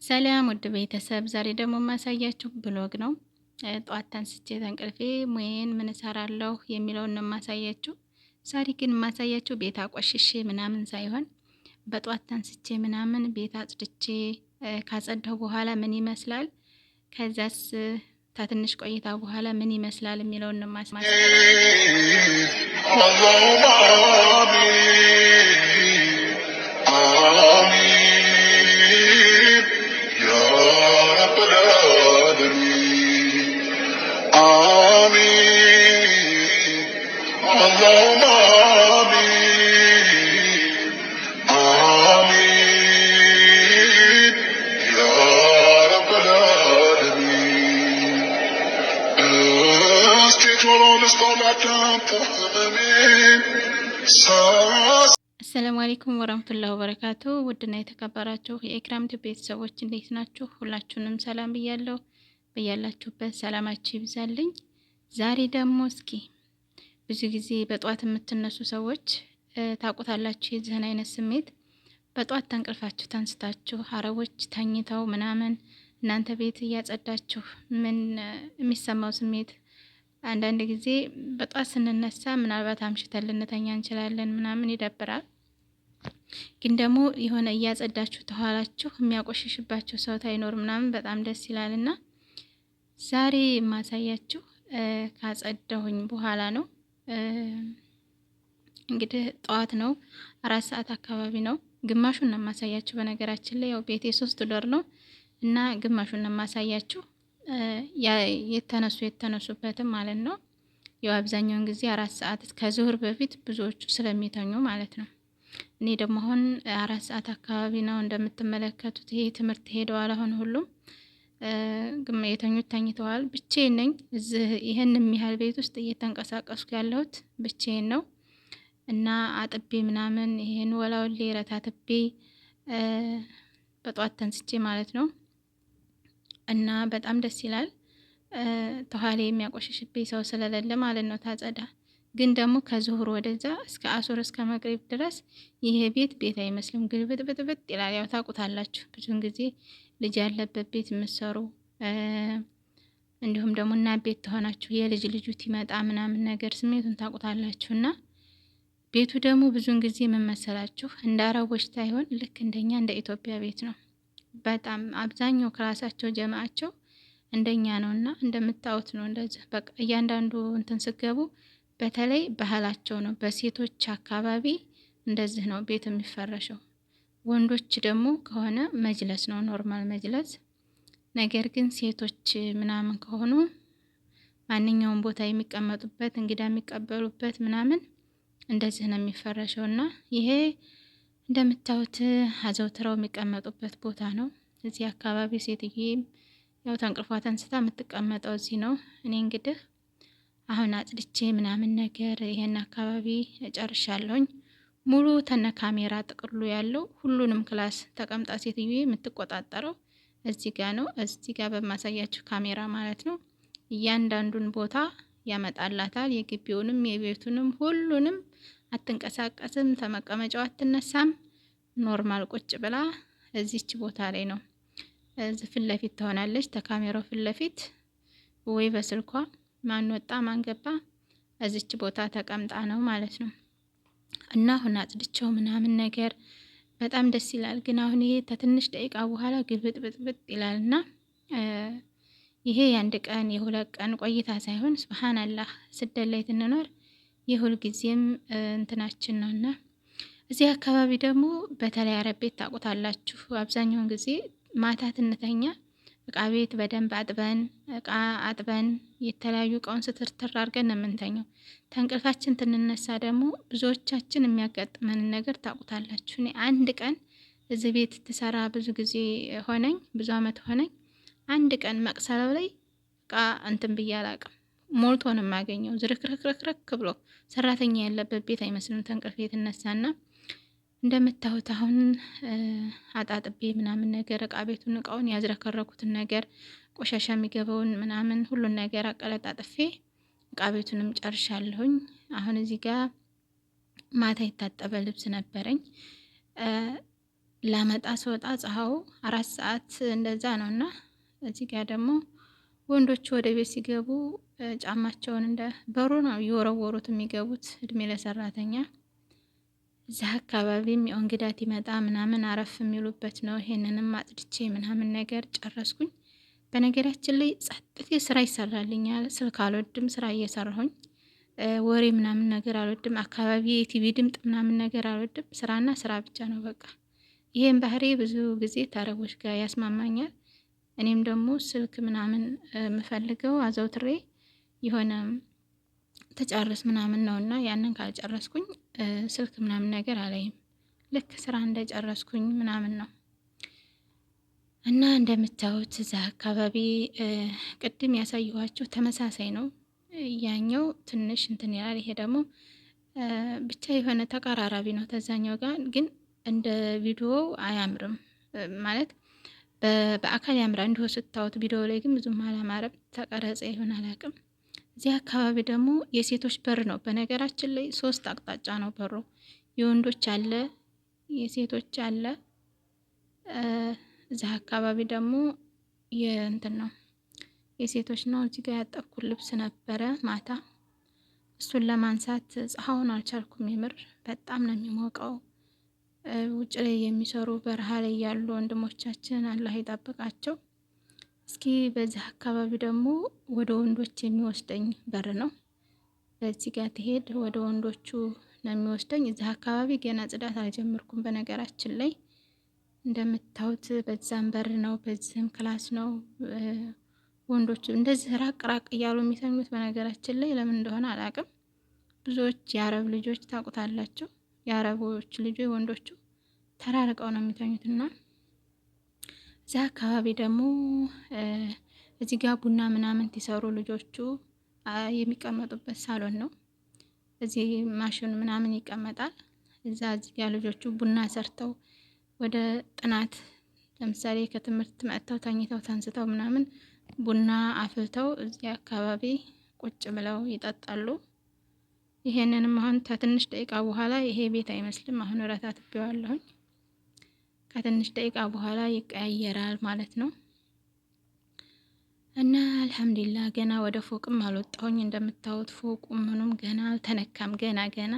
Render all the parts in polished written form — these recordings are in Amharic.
ሰላም ውድ ቤተሰብ፣ ዛሬ ደግሞ የማሳያችሁ vlog ነው። ጠዋት ተንስቼ ተንቅልፌ ሙዬን ምን እሰራለሁ የሚለውን ነው የማሳያችሁ። ዛሬ ግን የማሳያችሁ ቤት አቆሽሼ ምናምን ሳይሆን በጠዋት ተንስቼ ምናምን ቤት አጽድቼ ካጸዳሁ በኋላ ምን ይመስላል፣ ከዛስ ከትንሽ ቆይታ በኋላ ምን ይመስላል የሚለውን ነው የማሳያችሁ። اللهم آمين آمين يا رب العالمين آمين اللهم آمين آمين يا رب العالمين እስኪ ጆሮ ልስጠው ላዳምጥ ህመሜን ሳስ السلام عليكم ورحمة الله وبركاته። ውድና የተከበራችሁ የኢክራም ቲዩብ ቤተሰቦች እንዴት ናችሁ? ሁላችሁንም ሰላም ብያለሁ። በያላችሁበት ሰላማችሁ ይብዛልኝ። ዛሬ ደግሞ እስኪ ብዙ ጊዜ በጠዋት የምትነሱ ሰዎች ታውቁታላችሁ የዚህን አይነት ስሜት። በጠዋት ተንቅልፋችሁ ተንስታችሁ አረቦች ተኝተው ምናምን እናንተ ቤት እያጸዳችሁ ምን የሚሰማው ስሜት። አንዳንድ ጊዜ በጧት ስንነሳ ምናልባት አምሽተን ልንተኛ እንችላለን ምናምን ይደብራል። ግን ደግሞ የሆነ እያጸዳችሁ ተኋላችሁ የሚያቆሽሽባችሁ ሰው ታይኖር ምናምን በጣም ደስ ይላል። እና ዛሬ የማሳያችሁ ካጸዳሁኝ በኋላ ነው። እንግዲህ ጠዋት ነው፣ 4 ሰዓት አካባቢ ነው። ግማሹን ነው የማሳያችሁ። በነገራችን ላይ ያው ቤቴ ሶስት دور ነው እና ግማሹን ነው የማሳያችሁ የተነሱበትም ማለት ነው። ያው አብዛኛውን ጊዜ 4 ሰዓት ከዙሁር በፊት ብዙዎቹ ስለሚተኙ ማለት ነው። እኔ ደግሞ አሁን 4 ሰዓት አካባቢ ነው እንደምትመለከቱት። ይሄ ትምህርት ሄደዋል። አሁን ሁሉም የተኙት ተኝተዋል። ብቻዬን ነኝ እዚህ ይህን የሚያህል ቤት ውስጥ እየተንቀሳቀስኩ ያለሁት ብቻዬን ነው እና አጥቤ ምናምን ይሄን ወላውሌ ረታትቤ በጠዋት ተንስቼ ማለት ነው እና በጣም ደስ ይላል። ተኋሌ የሚያቆሽሽብኝ ሰው ስለሌለ ማለት ነው። ታጸዳ ግን ደግሞ ከዙሁር ወደዛ እስከ አሱር እስከ መግሪብ ድረስ ይሄ ቤት ቤት አይመስልም፣ ግልብጥብጥብጥ ይላል። ያው ታውቁታላችሁ፣ ብዙውን ጊዜ ልጅ ያለበት ቤት የምትሰሩ እንዲሁም ደግሞ እና ቤት ተሆናችሁ የልጅ ልጁ ይመጣ ምናምን ነገር ስሜቱን ታውቁታላችሁ። እና ቤቱ ደግሞ ብዙውን ጊዜ ምን መሰላችሁ እንደ አረቦች ሳይሆን ልክ እንደኛ እንደ ኢትዮጵያ ቤት ነው። በጣም አብዛኛው ክላሳቸው ጀማአቸው እንደኛ ነው እና እንደምታዩት ነው። እንደዚህ በቃ እያንዳንዱ እንትን ስገቡ በተለይ ባህላቸው ነው። በሴቶች አካባቢ እንደዚህ ነው ቤት የሚፈረሸው። ወንዶች ደግሞ ከሆነ መጅለስ ነው normal መጅለስ። ነገር ግን ሴቶች ምናምን ከሆኑ ማንኛውም ቦታ የሚቀመጡበት እንግዳ የሚቀበሉበት ምናምን እንደዚህ ነው የሚፈረሸው እና ይሄ እንደምታዩት አዘውትረው የሚቀመጡበት ቦታ ነው። እዚህ አካባቢ ሴትዬ ያው ተንቅልፏ ተንስታ የምትቀመጠው እዚህ ነው። እኔ እንግዲህ አሁን አጽድቼ ምናምን ነገር ይሄን አካባቢ እጨርሻለሁኝ። ሙሉ ተነ ካሜራ ጥቅሉ ያለው ሁሉንም class ተቀምጣ ሴትዬ የምትቆጣጠረው እዚህ ጋ ነው። እዚህ ጋ በማሳያችሁ ካሜራ ማለት ነው። እያንዳንዱን ቦታ ያመጣላታል። የግቢውንም የቤቱንም ሁሉንም። አትንቀሳቀስም፣ ተመቀመጫው አትነሳም። normal ቁጭ ብላ እዚች ቦታ ላይ ነው እዚህ ፊት ለፊት ትሆናለች። ተካሜራው ፊት ለፊት ወይ በስልኳ ማን ወጣ ማን ገባ እዚች ቦታ ተቀምጣ ነው ማለት ነው። እና አሁን አጽድቼው ምናምን ነገር በጣም ደስ ይላል። ግን አሁን ይሄ ከትንሽ ደቂቃ በኋላ ግልብጥብጥብጥ ይላል እና ይሄ የአንድ ቀን የ2 ቀን ቆይታ ሳይሆን سبحان الله ስደት ላይ ትንኖር የሁል ጊዜም እንትናችን ነው። እና እዚህ አካባቢ ደግሞ በተለይ አረብ ቤት ታውቁታላችሁ። አብዛኛውን ጊዜ ማታ ትንተኛ እቃ ቤት በደንብ አጥበን እቃ አጥበን የተለያዩ እቃውን ስትርትር አድርገን ነው የምንተኘው። ተንቅልፋችን ትንነሳ ደግሞ ብዙዎቻችን የሚያጋጥመንን ነገር ታውቁታላችሁ። እኔ አንድ ቀን እዚህ ቤት ትሰራ ብዙ ጊዜ ሆነኝ፣ ብዙ አመት ሆነኝ። አንድ ቀን መቅሰለው ላይ እቃ እንትን ብዬ አላቅም። ሞልቶ ነው የማገኘው፣ ዝርክርክርክርክ ብሎ ሰራተኛ ያለበት ቤት አይመስልም። ተንቅልፌ የተነሳና እንደምታዩት አሁን አጣጥቤ ምናምን ነገር እቃ ቤቱን እቃውን ያዝረከረኩትን ነገር ቆሻሻ የሚገባውን ምናምን ሁሉን ነገር አቀለጣጥፌ እቃ ቤቱንም ጨርሻለሁኝ። አሁን እዚህ ጋር ማታ የታጠበ ልብስ ነበረኝ። ላመጣ ስወጣ ፀሐዩ 4 ሰዓት እንደዛ ነው። እና እዚህ ጋር ደግሞ ወንዶቹ ወደ ቤት ሲገቡ ጫማቸውን እንደ በሩ ነው እየወረወሩት የሚገቡት። እድሜ ለሰራተኛ። እዚህ አካባቢም ያው እንግዳ ይመጣ ምናምን አረፍ የሚሉበት ነው። ይሄንንም አጽድቼ ምናምን ነገር ጨረስኩኝ። በነገራችን ላይ ጸጥቴ ስራ ይሰራልኛል። ስልክ አልወድም፣ ስራ እየሰራሁኝ ወሬ ምናምን ነገር አልወድም። አካባቢ የቲቪ ድምጥ ምናምን ነገር አልወድም። ስራና ስራ ብቻ ነው በቃ። ይሄን ባህሪ ብዙ ጊዜ ታረቦች ጋር ያስማማኛል። እኔም ደግሞ ስልክ ምናምን የምፈልገው አዘውትሬ የሆነ ተጨርስ ምናምን ነው እና ያንን ካልጨረስኩኝ ስልክ ምናምን ነገር አላይም። ልክ ስራ እንደጨረስኩኝ ምናምን ነው። እና እንደምታዩት እዛ አካባቢ ቅድም ያሳየኋችሁ ተመሳሳይ ነው። ያኛው ትንሽ እንትን ይላል፣ ይሄ ደግሞ ብቻ የሆነ ተቀራራቢ ነው ተዛኛው ጋር፣ ግን እንደ ቪዲዮው አያምርም። ማለት በአካል ያምራል እንዲሁ ስታዩት፣ ቪዲዮ ላይ ግን ብዙም አላማረም። ተቀረጸ ይሆን አላውቅም። እዚህ አካባቢ ደግሞ የሴቶች በር ነው። በነገራችን ላይ ሶስት አቅጣጫ ነው በሩ። የወንዶች አለ፣ የሴቶች አለ። እዚህ አካባቢ ደግሞ የእንትን ነው፣ የሴቶች ነው። እዚህ ጋር ያጠብኩት ልብስ ነበረ ማታ፣ እሱን ለማንሳት ፀሐዩን አልቻልኩም። የምር በጣም ነው የሚሞቀው። ውጭ ላይ የሚሰሩ በረሃ ላይ ያሉ ወንድሞቻችን አላህ ይጠብቃቸው። እስኪ በዚህ አካባቢ ደግሞ ወደ ወንዶች የሚወስደኝ በር ነው። በዚህ ጋር ትሄድ ወደ ወንዶቹ ነው የሚወስደኝ። እዚህ አካባቢ ገና ጽዳት አልጀመርኩም። በነገራችን ላይ እንደምታዩት በዛም በር ነው፣ በዚህም class ነው። ወንዶቹ እንደዚህ ራቅ ራቅ እያሉ የሚተኙት በነገራችን ላይ ለምን እንደሆነ አላቅም። ብዙዎች የአረብ ልጆች ታውቁታላችሁ። የአረቦች ልጆች ወንዶቹ ተራርቀው ነው የሚተኙት። እና እዚህ አካባቢ ደግሞ እዚህ ጋር ቡና ምናምን ሲሰሩ ልጆቹ የሚቀመጡበት ሳሎን ነው። እዚህ ማሽን ምናምን ይቀመጣል። እዛ እዚህ ጋር ልጆቹ ቡና ሰርተው ወደ ጥናት፣ ለምሳሌ ከትምህርት መጥተው ተኝተው ተንስተው ምናምን ቡና አፍልተው እዚህ አካባቢ ቁጭ ብለው ይጠጣሉ። ይሄንንም አሁን ከትንሽ ደቂቃ በኋላ ይሄ ቤት አይመስልም። አሁን ረታትቤዋለሁኝ። ከትንሽ ደቂቃ በኋላ ይቀያየራል ማለት ነው። እና አልሐምዱሊላህ ገና ወደ ፎቅም አልወጣሁኝ። እንደምታዩት ፎቁ ምኑም ገና አልተነካም። ገና ገና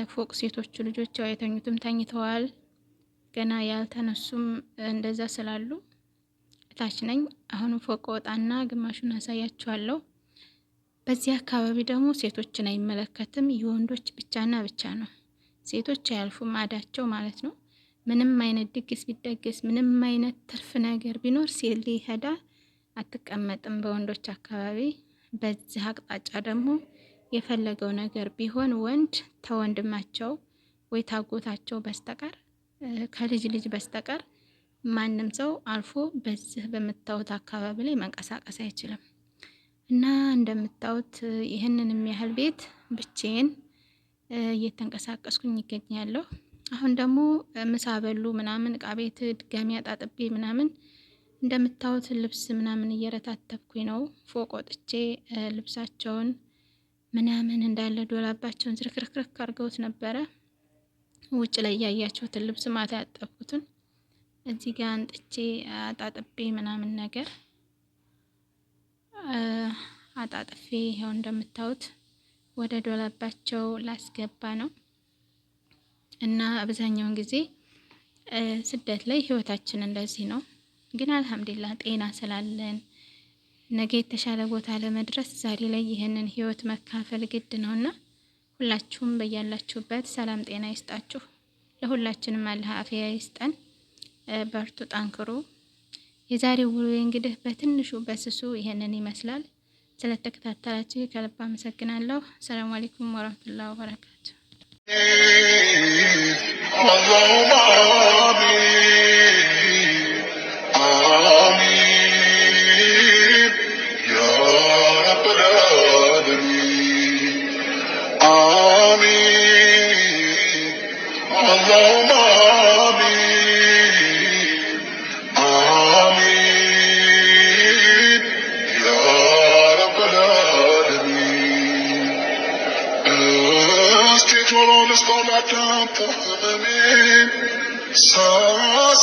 ፎቅ ሴቶቹ ልጆች ያው የተኙትም ተኝተዋል። ገና ያልተነሱም እንደዛ ስላሉ እታች ነኝ። አሁንም ፎቅ ወጣና ግማሹን አሳያችኋለሁ። በዚህ አካባቢ ደግሞ ሴቶችን አይመለከትም፣ የወንዶች ብቻና ብቻ ነው። ሴቶች አያልፉም፣ አዳቸው ማለት ነው። ምንም አይነት ድግስ ቢደግስ፣ ምንም አይነት ትርፍ ነገር ቢኖር ሴት ሄዳ አትቀመጥም በወንዶች አካባቢ። በዚህ አቅጣጫ ደግሞ የፈለገው ነገር ቢሆን ወንድ ተወንድማቸው ወይ ታጎታቸው በስተቀር፣ ከልጅ ልጅ በስተቀር ማንም ሰው አልፎ በዚህ በምታዩት አካባቢ ላይ መንቀሳቀስ አይችልም። እና እንደምታዩት ይህንን የሚያህል ቤት ብቻዬን እየተንቀሳቀስኩኝ ይገኛለሁ። አሁን ደግሞ ምሳ በሉ ምናምን፣ እቃ ቤት ድጋሚ አጣጥቤ ምናምን እንደምታዩት ልብስ ምናምን እየረታተብኩኝ ነው። ፎቅ ወጥቼ ልብሳቸውን ምናምን እንዳለ ዶላባቸውን ዝርክርክርክ አድርገውት ነበረ። ውጭ ላይ ያያችሁትን ልብስ ማታ ያጠብኩትን እዚህ ጋር አንጥቼ አጣጥቤ ምናምን ነገር አጣጥፌ ይኸው እንደምታዩት ወደ ዶላባቸው ላስገባ ነው። እና አብዛኛውን ጊዜ ስደት ላይ ህይወታችን እንደዚህ ነው። ግን አልሐምዱሊላህ ጤና ስላለን ነገ የተሻለ ቦታ ለመድረስ ዛሬ ላይ ይህንን ህይወት መካፈል ግድ ነውና ሁላችሁም በያላችሁበት ሰላም ጤና ይስጣችሁ። ለሁላችንም አላህ አፍያ ይስጠን። በርቱ፣ ጠንክሩ። የዛሬው ውሎ እንግዲህ በትንሹ በስሱ ይህንን ይመስላል። ስለተከታተላችሁ ከልብ አመሰግናለሁ። ሰላም አለይኩም ወራህመቱላሂ ወበረካቱ። اللهم آمين آمين يا رب العالمين آمين اللهم آمين آمين يا رب العالمين። እስቲ ጆሮ ልስጠው ላዳምጥ ህመሜን። Sa